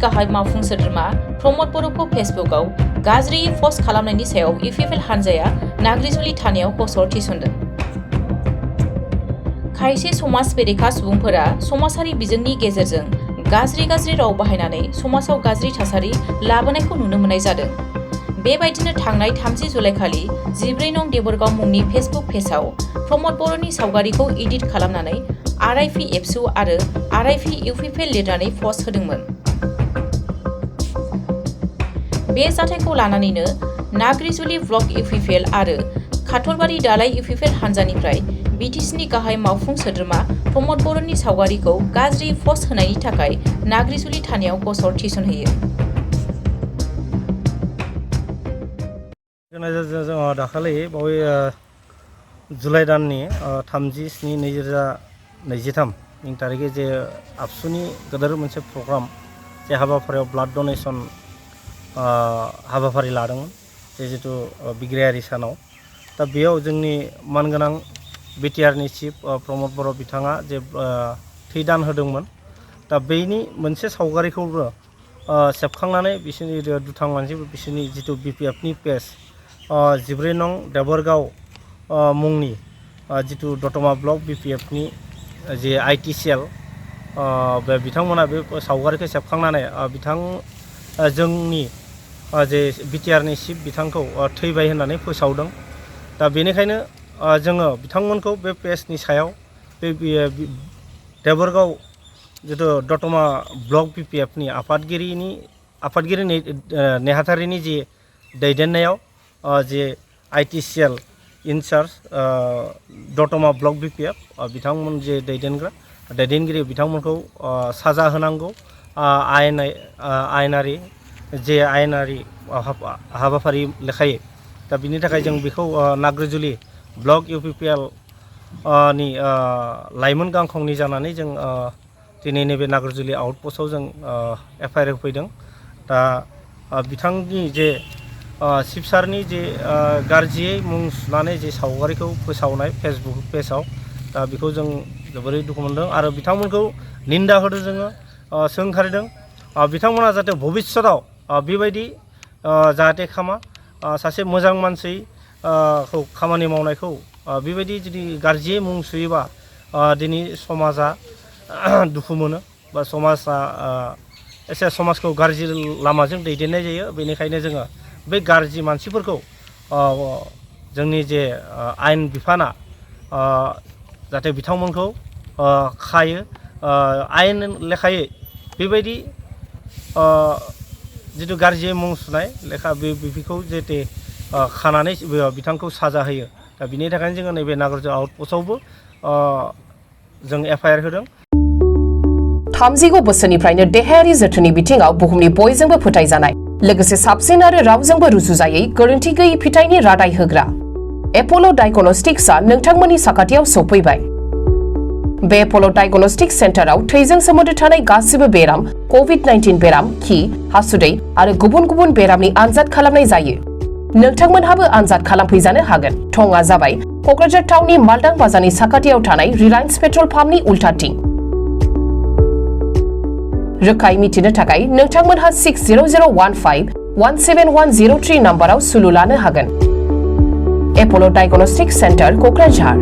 गाहाय मावफुं सोद्रोमा प्रमद बर'खौ फेसबुकआव गाज्रि पस्ट खालामनायनि सायाव इउपिपिएल हानजाया नाग्रिजुलि थानायाव गसर थिसनदों। खायसे समाज बेरेखा सुबुंफोरा समाजारि बिजोंनि गेजेरजों गाज्रि राव बाहायनानै समाजाव गाज्रि थासारि लाबोनायखौ नुनो मोननाय जादों। बेबायदिनो थांनाय 30 जुलाइखालि 14 नं देबरगाव मुंनि फेसबुक पेजआव प्रमद बर'नि सावगारिखौ एडिट खालामनानै आरआईपी एबसु आरो आरआईपी इउपिपिएल लिरनानै पस्ट होदोंमोन। बे जाथायखौ लानानैनो नाग्रिजुलि ब्लक इउपिपिएल आरो खाथरबारि दालाय इउपिपिएल हानजानिफ्राय बिटिसिनि गाहाय मावफुं सोद्रोमा प्रमद बर'नि सावगारिखौ गाज्रि पस्ट होनायनि थाखाय नाग्रिजुलि थानायाव गसर थिसनहोयो। दाखालि बावै जुलाइ दाननि 30/7/2023 तारिखे जे आबसुनि गोदोर मोनसे प्रग्राम जे हाबाफारियाव ब्लाड डनेसन हाबाफारि लादोंमोन जिहेतु बिग्रायारि सानाव दा बेयाव जोंनि मानगोनां बिटिआरनि चिफ प्रमद बर' बिथाङा जे थै दान होदोंमोन दा बेनि मोनसे सावगारिखौबो सेबखांनानै बिसोरनि दुथां मानसि बिसोरनि जितु बिपिएफनि पेज 14 नं देबरगाव मुंनि जितु दतमा ब्लक बिपिएफनि जे आईटी सेल बे बिथांमोना बे सावगारिखौ सेबखांनानै जोंनि जे बिटिआरनि चिफ बिथांखौ थैबाय होननानै फोसावदों। दा बेनिखायनो जोङो बिथांमोनखौ बे पेजनि सायाव बे देबरगाव जितु दतमा ब्लक बिपिएफनि आफादगिरि नेहाथारिनि जे दैदेननायाव जे आईटी सेल इनचार्ज दतमा ब्लक बिपिएफ बिथांमोन जे दैदेनगिरि बिथांमोनखौ साजा होनांगौ आयेनारि हाबाफारि लेखायै दा बिनि थाखाय जों बेखौ नाग्रिजुलि ब्लक इउपिपिएल नि लाइमोन गांखंनि जानानै जों दिनै नैबे नाग्रिजुलि आउटपस्टआव जों एफआईआर होफैदों। दा बिथांनि जे चिफ सारनि जे गाज्रियै मुं सुनानै जे सावगारिखौ फोसावनाय फेसबुक पेजआव दा बेखौ जों जोबोरै दुखु मोनदों आरो बिथांमोनखौ निन्दा होदों जोङो सोंखारिदों बिथांमोना जाहाथे भबिष्यताव बेबायदि जाहाथे सासे मोजां मानसि खौ खामानि मावनायखौ बेबायदि जुदि गाज्रियै मुं सुयोबा दिनै समाजा दुखु मोनो बा समाजखौ गाज्रि लामाजों दैदेननाय जायो। बेनिखायनो जोङो बे गाज्रि मानसिफोरखौ जोंनि जे आयेन बिफाना जाहाथे बिथांमोनखौ खायो आयेन लेखायै बेबायदि जितु गाज्रि मुं सुनाय लेखा बेखौ जाहाथे खानानै बिथांखौ साजा होयो। दा बिनि थाखायनो जोङो नैबे नाग्रिजुलि आउटपस्टआवबो जों एफआईआर होदों। 30 बोसोरनिफ्रायनो देहायारि जोथोननि बिथिङाव बुहुमनि बयजोंबो फोथायजानाय लोगोसे साबसिन आरो रावजोंबो रुजुजायै गोरोन्थि गैयै फिथाइनि रादाय होग्रा एप'ल' डायग्नोस्टिक्सआ नोंथांमोननि साखाथियाव सौफैबाय। बे एप'ल' डायग्नोस्टिक सेन्टाराव थैजों सोमोन्दो थानाय गासिबो बेराम कोविड-19 बेराम खि हासुदै आरो गुबुन बेरामनि आनजाद खालामनाय जायो। नोंथांमोनहाबो आनजाद खालामफैजानो हागोन। थंआ जाबाय क'क्राझार टाउननि मालदां बाजारनि साखाथियाव थानाय रिलायन्स पेट्रल पाम्पनि उल्टाथिं। रोखायै मिथिनो थाखाय नोंथांमोनहा 60015-17103 नाम्बाराव सुलु लानो हागोन। एप'ल' डायग्नोस्टिक सेन्टार क'क्राझार।